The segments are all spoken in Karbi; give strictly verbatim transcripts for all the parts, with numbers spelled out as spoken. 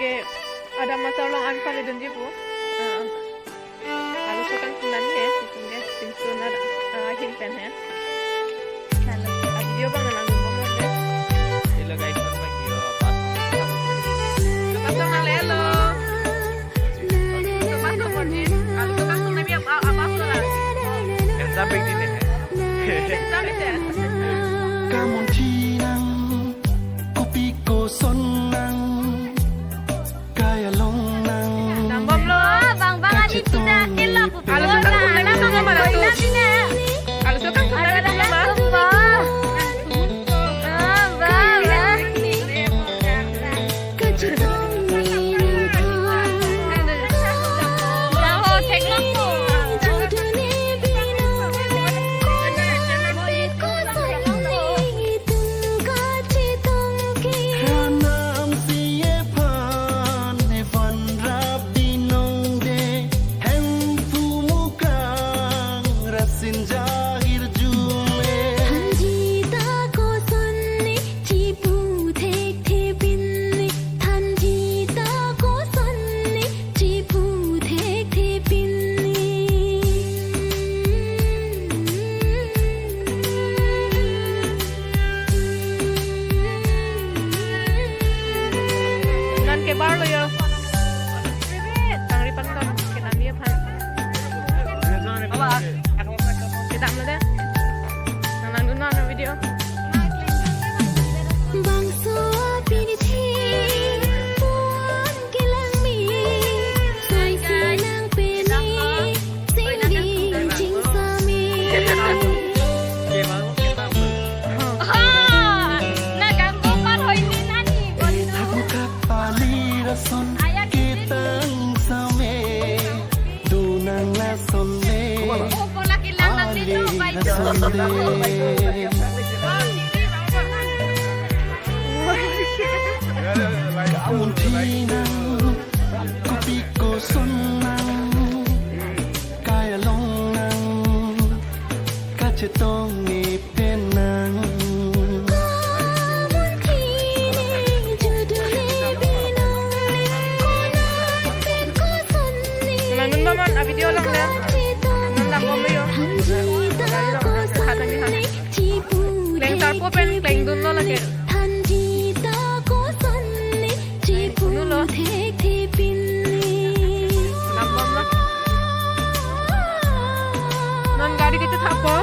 Adam Achar along an pale dunji pu. Ah, aluso kangtung nang he, putin ke, pinsun ada, ah, ahin pen he. Lalu, ah, video abang nang nangdun bomlo dei. Hello guys, welcome back to your past. Pasang nang lelo. Pasang nang ni. Aluso kangtung nang he, apa, apa, apa, lah. Yang sampai di sini. Yang sampai sini. Kamun thinang, kopi koson nang. Kaya long nang. Nang bomlo. Bang, bang, adi kita kela pupu. Aluso kangtung nang, nang, nang, nang, nang. Aluso kangtung nang, nang, nang. Bang, bang. Hanam si ephan, ephan rap dinong de, Hemphu Mukrang, Rasinja hirjume. Thanji ta kosonne, chipu thekthe pinne, thanji ta kosonne, chipu thekthe pinne. Non ke bar lo yo. Tangri pangdam ke nang dia phan. Kedam lo dei. Nang nangdun non video. Bangso pini thi puan kelang mi, sai si nang peni, sing ding jing sami. Ha, na ganggu par hoi ni nani. Ethak mukat pali rason ketang same. Dunang lason le. Oh, pola kilang nang ali dito, bai lason le. Kamun thinang, kopi koson nang, kaya long nang, kachetong ni penang. Nang nangdun bomnon, a video along le. Nang dam bomlo yo. Gari along, hat nang ni hat. Kleng sarpo pen klengdunlo lake. Dam bomlo. Non gari kechethakpo.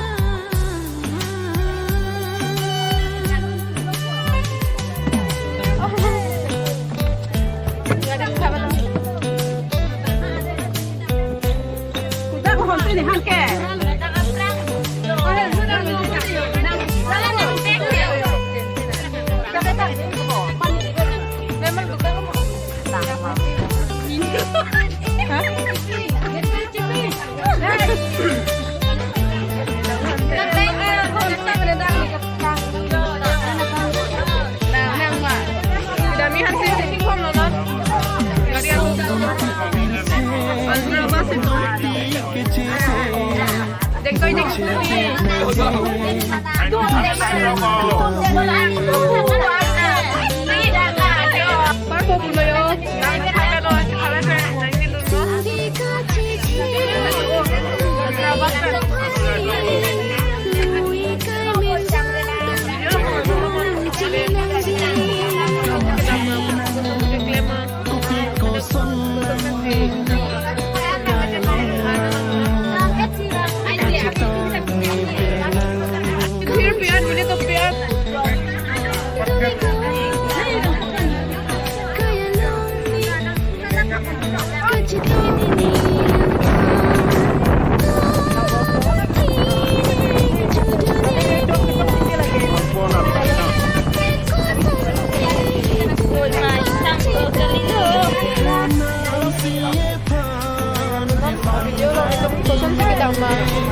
Video lo, itu kosonsi kedam ma,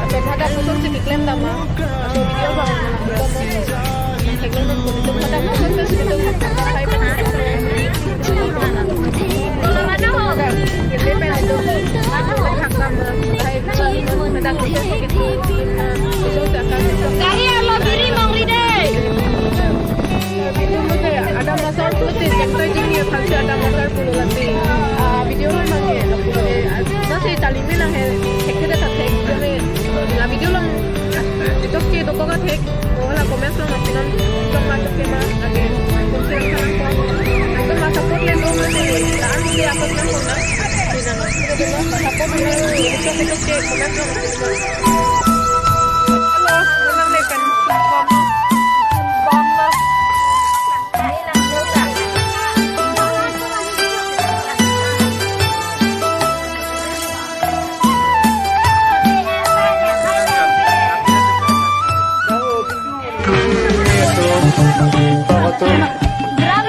pen hadak kosonsi keklem dam ma. Video bang, itu hadak kosonsi kedam ma. Pokot atum,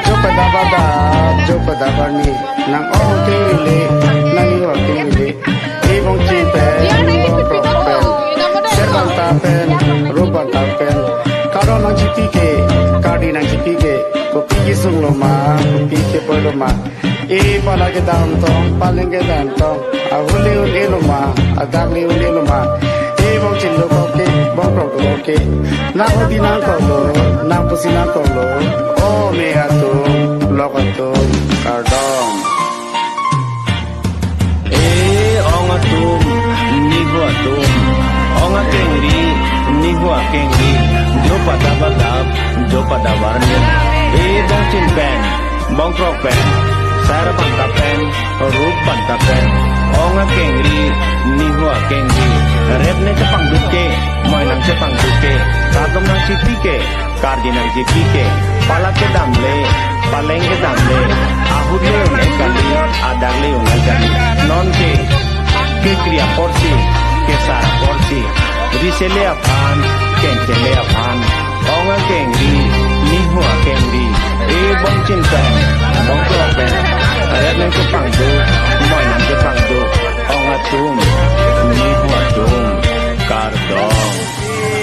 jo pada pada, jo pada barni, nang-ong kengri le, nang-iho kengri le. Ebong chin pen, bongkrok pen, ser banta pen, rup banta pen, kardom nangchipi ke, kardi nangchipi ke, kopi kesung lo ma, kopi kepoi lo ma. E pala kedam tong, paleng kedam tong, ahut le un-e lo ma, adak le un-e lo ma. Ebong chin dokok ke, bongkrok dokok ke, nang hodi nangkok lo, nang pusi nangkok lo, o me atum, lok atum, kardom. E ong atum, nihu atum, ong akengri, nihu akengri, jo pada badap, jo pada barni. Ebong chin pen, bongkrok pen, ser banta pen, rup banta pen, ong akengri, nihu akengri, rep nangchepangduk ke, moi nangchepangduk ke, kardom nangchipi ke, kardi nangchipi ke, pala kedam le, paleng kedam le, ahut le un-e kali, adak le un-e kali, non ke, kekri apor si, kesar apor si, risele aphan, kengchele aphan, ong akengri, nihu akengri, ebong chin pen, bongkrok pen, rep nangchepangduk, moi nangchepangduk, ong atum, nihu atum, kardom.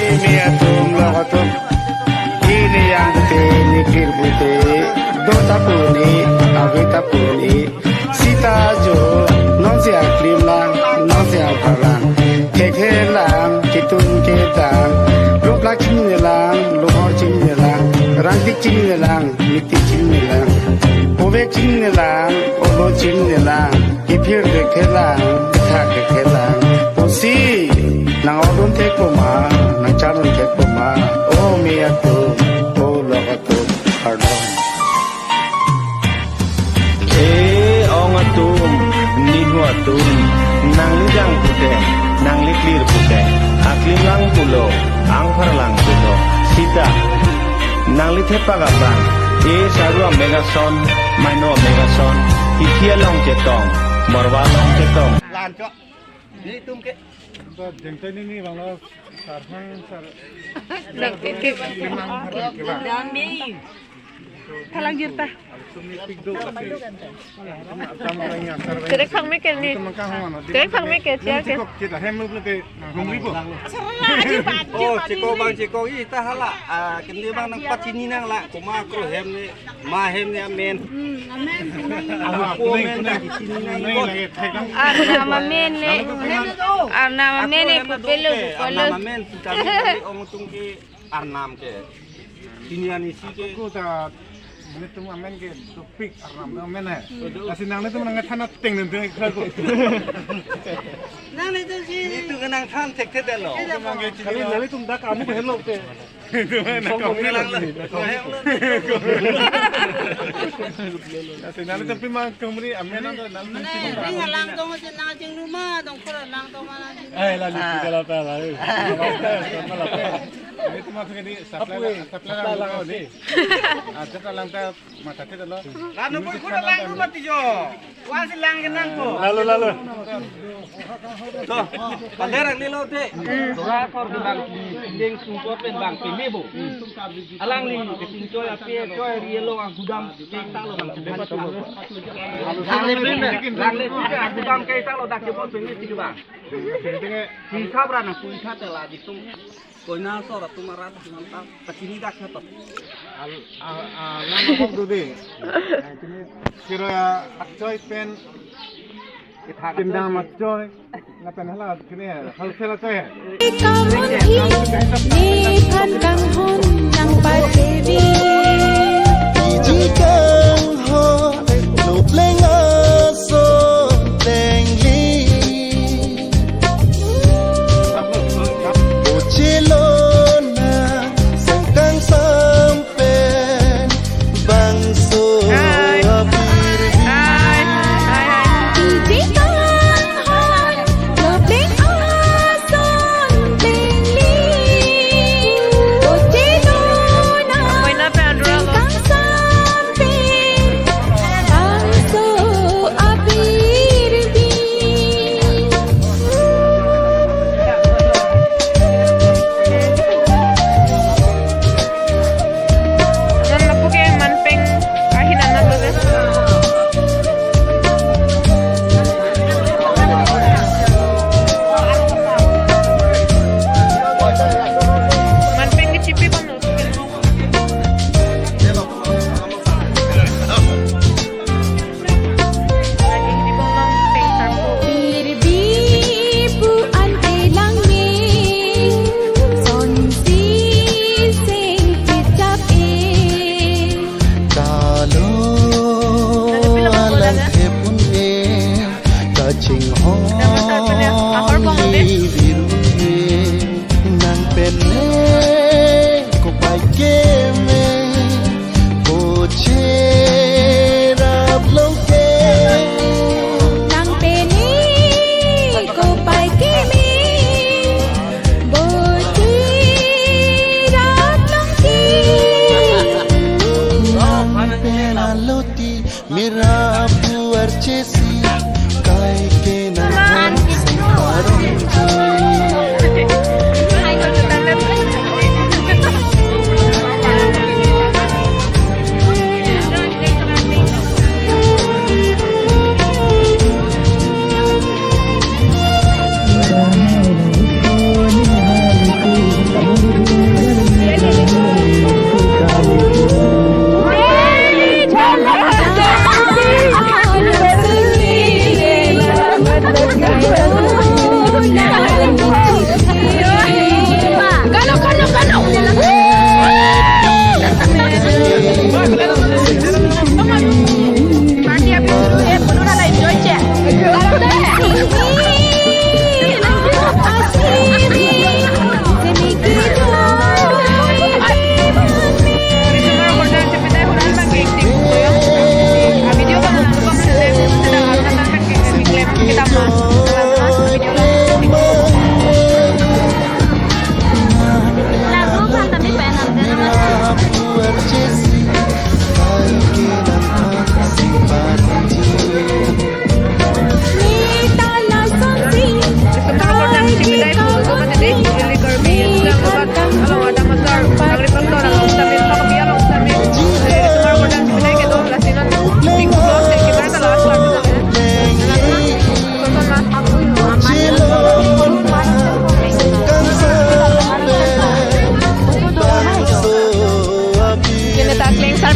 Ini atum, lok atum, ini yang pute, ini kir pute, do ta pu ni, ave ta pu ni, sita jo, nonsi aklim lang, nonsi apar lang, thekthe lang, ketun ketang, lok lak chinine lang, lok hor chinine lang, rangtik chinine lang, mitik chinine lang, povek chinine lang, olo chinine lang, kephir thekthe lang, kethak thekthe lang, pusi, nang odun thek po ma, nang charlun thek po ma, o me atum, o lok atum, kardom. E ong atum, nihu atum, nangli jang pute, nangli klir pute, aklim lang pulo, angphar lang pulo, sita, nangli thepak abang, e saru amek ason, maino amek ason, hithi along chetong, morwa along chetong. Lan chok. Nelitum ke. Jengtai nini banglo sarhang sar. Dang titik. Dam ni. Thalang jirta. Tumni pik do kasi. Terek phang me ke ni. Terek phang me ke, cia ke. Kita hem lu te humri bo. Oh, cheko bang cheko, ita hala. Ah, kini bang nangpachini nang la, komat kro hem ni. Ma hem ni amen. Hmm, amen. Ama pu amen na kichini na ingot. Arnam amen ne. Arnam amen ne, pupelo, pupelo. Arnam amen, puta amen, ong atum ke arnam ke. Chini ani si ke. Ako ta, nelitum amen ke dopik, arnam amen hai. Lasi nanglitum nangthan ateng nelitum ikha ko. Nanglitum si. Nelitum nangthan thekthe lo. Kali nanglitum dak amu helo ke. Itu mana Song komri komri lang lang. Lah. Nanglitum pima komri amen nang nang. Mana ring alang tong si nang jing rumah dong kora lang tong mana jing. Eh, lalu kita lah, lah. Itu masuk di supply, supply lang tong ni. Ada lang ta mata kita lo. Lalu pun kora lang rumah tijo. Wasi lang kenang ko. Lalu, lalu. To, paderak ni lo te. Dora kor bilang ding sungkot pen bang pemebo. Alangli keting choi ape choi rielo ang gudam keng ta lo bang. Alangli, alangli gudam keng ta lo dak kebo pemi ti bang. Pisa bra na pisa te la ditum. Koina sor atum arat mantap kachini dak khato. Al, al, al, lam abang dode. Kini kira akchoi pen. Kita akchoi. Pindang akchoi. Lapen hala kini wholesale akchoi. Kamun hi, nephan kanghon nangpathebi. Iji kanghon, lopleng ason lengli. Ochilona sengkang sampen bangso Hai. Abirbi. Hai. Hai, hai. Iji kanghon, lopleng ason lengli. Ochilona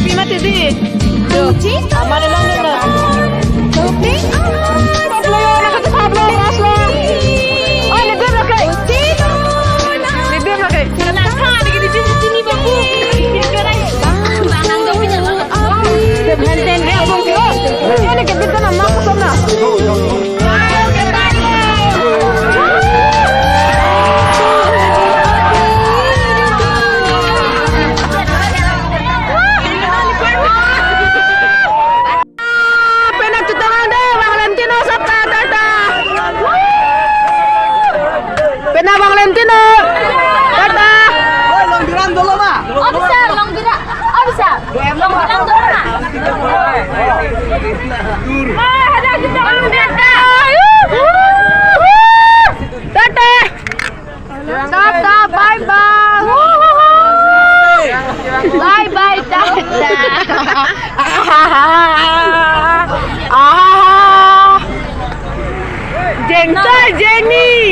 Pima tidi. Aman along dun na. Pablo, nangkethap lo, ras lo. Oh, lebih lo kai. Lebih lo kai. Nangkha di kini sini sini babu. Kira-kira. Nang dong punya. Sebentar ya, Bung Tio. Ini kita nama kosong na. Penap chetong ang dei, Valentino Sapta, ta, ta. Penap Valentino, ta, ta. Oh, Long Biran dolo ma? Oh, bisa, Long Biran. Oh, bisa. Long Biran dolo ma? Ah, ada chetong ang dei, ta. Ta, ta. Tata, bye bye. Bye bye, tata. Ah. Jengkol, Jenny.